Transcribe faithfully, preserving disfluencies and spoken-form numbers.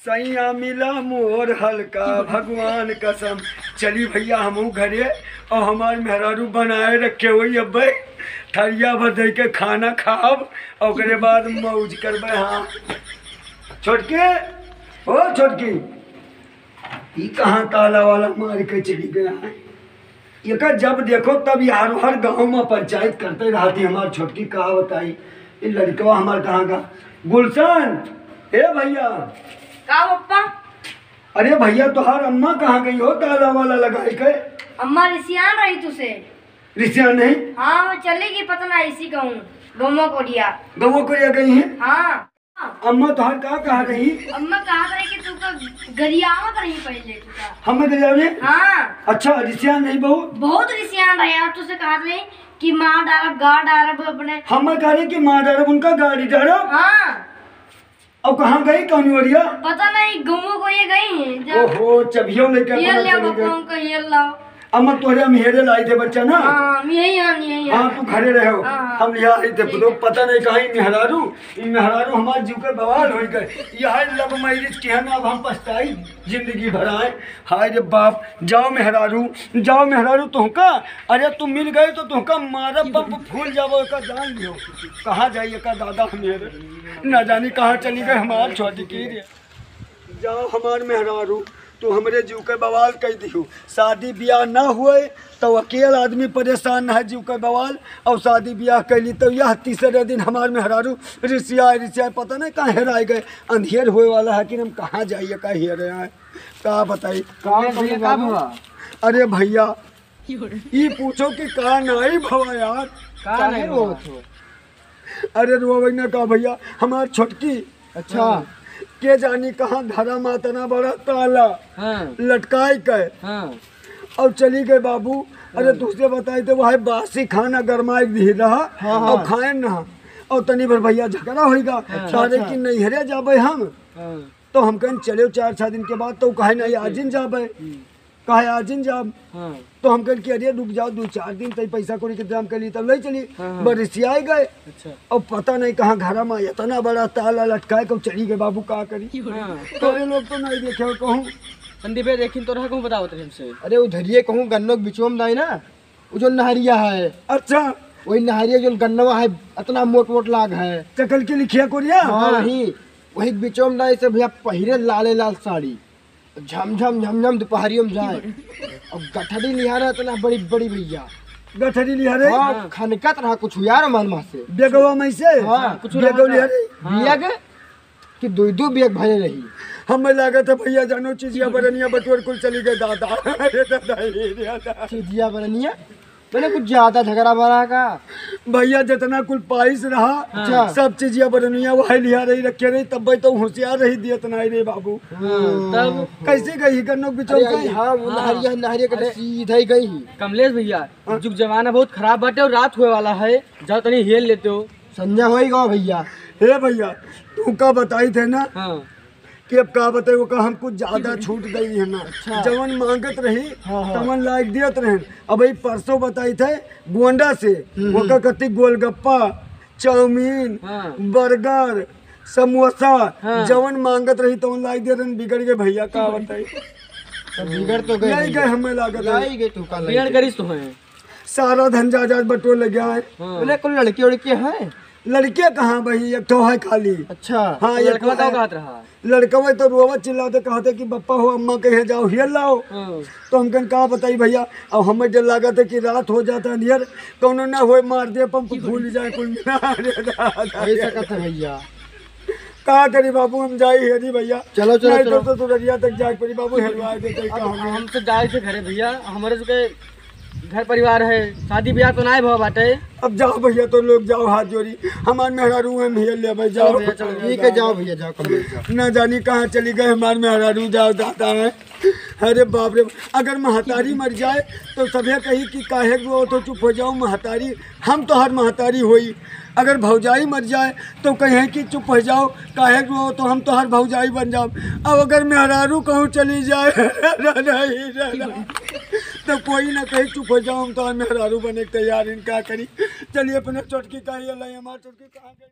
सैया मिला मोर हल्का, भगवान कसम। चली भैया, हमहू घरे, और हमार मेहरारू बनाए रखे होई अब्बे, थरिया भर दे के खाना खाब, और ओकरे बाद मौज करबे। हाँ छोटकी, ओ छोटकी, ई कहाँ ताला वाला मार के चली गया है? एकर जब देखो तब यार हर गाँव में पंचायत करते रहती। हमार छोटकी का बताई, ई लड़कवा हमार कहाँ का? गुलशन, ए भैया। का पप्पा? अरे भैया, तोहार अम्मा कहाँ गई हो ताला वाला लगाई के? अम्मा रिसियान रही तुसे। रिसियान नहीं? हाँ, वो चली गई, पता ना इसी कहूँ, गौवा कोरिया। गौवा कोरिया गई हैं? हाँ। अम्मा तोहार का कहा रही? अम्मा कहा रही कि तू का गरियावत रही पहले, तू का। हमें गरियावे? हाँ। अच्छा, रिसियान रही बहुत? बहुत रिसियान रही यार, तुसे कहा रही कि मार डारब, गाड़ डारब अपने। हमें कहा रही कि मार डारब, उनका गाड़ी डारब? हाँ। अब कहाँ गई कौन ओरिया? पता नहीं, गौवा कोरिया गई हैं, जा। ओहो, चबियो लेके ये अपना ले चली गई। बकवान का, ये लाओ। अम्मा तोहरे हम हेरे लाई थे बच्चा ना। हाँ, हम यही हन, यही हन। हाँ, तू घरे रहो। हाँ, हाँ। हम यहाँ आई थे, ठीक तो है। पता नहीं कहाँ ई मेहरारू, ई मेहरारू हमार जीव के बवाल होई गए। यह love marriage के है ना, अब हम पछताई जिंदगी भर आए। हाय रे बाप, जाओ मेहरारू, जाओ मेहरारू, तुहका, अरे तू मिल गए तो तुहका मारा पंप फूल जाबो, एका जान लियो। कहाँ जाई एका दादा हम हेरे, ना जानी कहाँ चली गए हमार छोटकी रे। जाओ हमार मेहरारू, तू हमरे जीव के बवाल कई दिहू। शादी ब्याह ना हुए तो अकेल आदमी परेशान है जीव के बवाल, और शादी ब्याह कैली तो यह तीसरे दिन हमार मेहरारू रिसियाए रिसियाए पता नहीं कहाँ हेराए गए। अंधेर होए वाला है कि हम कहाँ जाइए, का हेरे आए, का बताई। का भैया, का भवा? अरे भैया, ई पूछो कि का नाई भवा यार। का काहे नहीं भवा? रोत हो? अरे रोवे ना का भैया, हमार छोटकी अच्छा। के जानी कहाँ धरा मा तना बड़ा ताला हाँ। लटकाए के हाँ। और चली गए बाबू। अरे हाँ। तुझसे बताई तो वह बासी खाना गरमाए के दिही रहा हाँ, और हाँ। खाए ना। और तनी भर भैया झगड़ा होइगा। अच्छा, सारे अच्छा। की नैहरे जाबे हम। हाँ। तो हम कहन चले चार छह दिन के बाद, तो कहे नहीं आजिन जाबे। हम्म। कहे आजिन जाब। हाँ। तो हम कहन कि अरे रुक जाओ दो चार दिन, तई पैसा कौड़ी के इंतजाम कर ली, तब ले चली। हाँ, हाँ। बरिसियाए गए। अच्छा। अब पता नहीं कहाँ घर में इतना बड़ा ताला लटकाए के चली गए बाबू, का करी। हाँ। तो ये लोग तो नहीं देखे हो कहूँ। संदीप भाई, देखिन तो रहा कहूँ बतावत रहे हमसे। अरे उधरिए कहूँ गन्नो के बिचवा में दाई ना, वो जो नहरिया है। अच्छा। वही नहरिया जो गन्नवा है, इतना मोट मोट लाग है। चकल के लिखिया कोरिया? हाँ, हाँ। वही, वही बिचवा में दाई से भैया पहिरे लाले लाल साड़ी। झम झम झम झम दोपहरियो में जाए। और गठरी लिहारा इतना बड़ी बड़ी भैया। गठरी लिहारे? हाँ, हाँ। खनकत रहा कुछ यार मन मा से। बेगवा में से? हाँ। कुछ बेगवा रहा। लिहारे? हाँ। बिया के कि दुई दुई बिया भरे रही। हमें लागत है भैया जानो चिजिया बरनिया बटोर कुल चली गए दादा। अरे दादा, अरे दादा। चिजिया बरनिया? मैंने कुछ ज्यादा झगड़ा भरा का? भैया जितना कुल पाइस रहा, अच्छा। सब चिजिया बरनिया वही लिहा रही, रखे रही, तब भाई तो होशियार रही दियत नहीं रे बाबू। हाँ, तब कैसे गई गन्नो के बिचौलिया? अरे हाँ, वो हाँ। नहरिया, नहरिया के अरे सीधा ही गई। कमलेश भैया, हाँ। जुग जमाना बहुत खराब बाटे और रात हुए वाला है, जाओ तनी हेल लेते हो। संझा होई गवा भैया। हे भैया, तू का बताई थे ना? हाँ। कि अब का बताई, ओका हम कुछ ज्यादा छूट गई है ना। अच्छा। जवन मांगत रही, हाँ, हाँ। तवन लायक दियत रहन। अब ई परसों बताई थे गोंडा से, हम्म, ओका हम्म। कति गोलगप्पा, चाउमीन, हाँ। बर्गर, समोसा, हाँ। जवन मांगत रही तवन लायक दियत रहन, बिगड़ गए भैया, का बताई। तो बिगड़ तो गए लाई भैया। गए, हमें लागत है। लाई गए तू का लाई बिगड़ गए। करिस तो है। सारा धन जायदाद बटोर ले गया है। हाँ। बोले, कुल लड़की उड़की है? लड़कियां कहाँ भाई, एक ठो है खाली। अच्छा, हाँ, तो एक लड़कवा ठो का है। कहत रहा? लड़कवा तो रोवा चिल्लाते कहते कि बप्पा हो, अम्मा कहे जाओ, हियर लाओ। हाँ। तो हम कहन का बताई भैया, अब हमें डर लागत है कि रात हो जाता है, नियर कौनो ना होए, मार दे पंप फूल जाए कुल। अरे दादा। ऐसा कहते भैया। का करी बाबू, हम जाई हेरी भैया। चलो, चलो, नहीं तो चलो। ससुररिया तक जाए पड़ी बाबू, हेरवाए दे, दे, अब का हम हमसे जाए से घरे भैया, हमारे सबके घर परिवार है, शादी ब्याह तो नाय भवा बाटे। अब जाओ भैया, तो लोग जाओ हाथ जोड़ी, हमार मेहरारू है भैया, ले भाई, जाओ। चलो भैया, चलो। ठीक है, जाओ भैया, जाओ, कमलेश, जाओ। ना जानी कहाँ चली गए हमार मेहरारू, जाओ दादा है। अरे बाप रे, अगर महतारी मर जाए तो सभे कही कि काहे रो तो चुप हो जाओ महतारी, हम तोहर महतारी होई। अगर भौजाई मर जाए तो कहे कि चुप हो जाओ, काहे रो तो हम तोहर भौजाई बन जाओ। अब अगर मेहरारू कहूँ चली जाए तो कोई ना कहे चुप हो जाओ, हम तोहर मेहरारू बने के तैयार हैं, का करी। चलिए अपने छोटकी का ये लाई, हमार छोटकी कहाँ गई?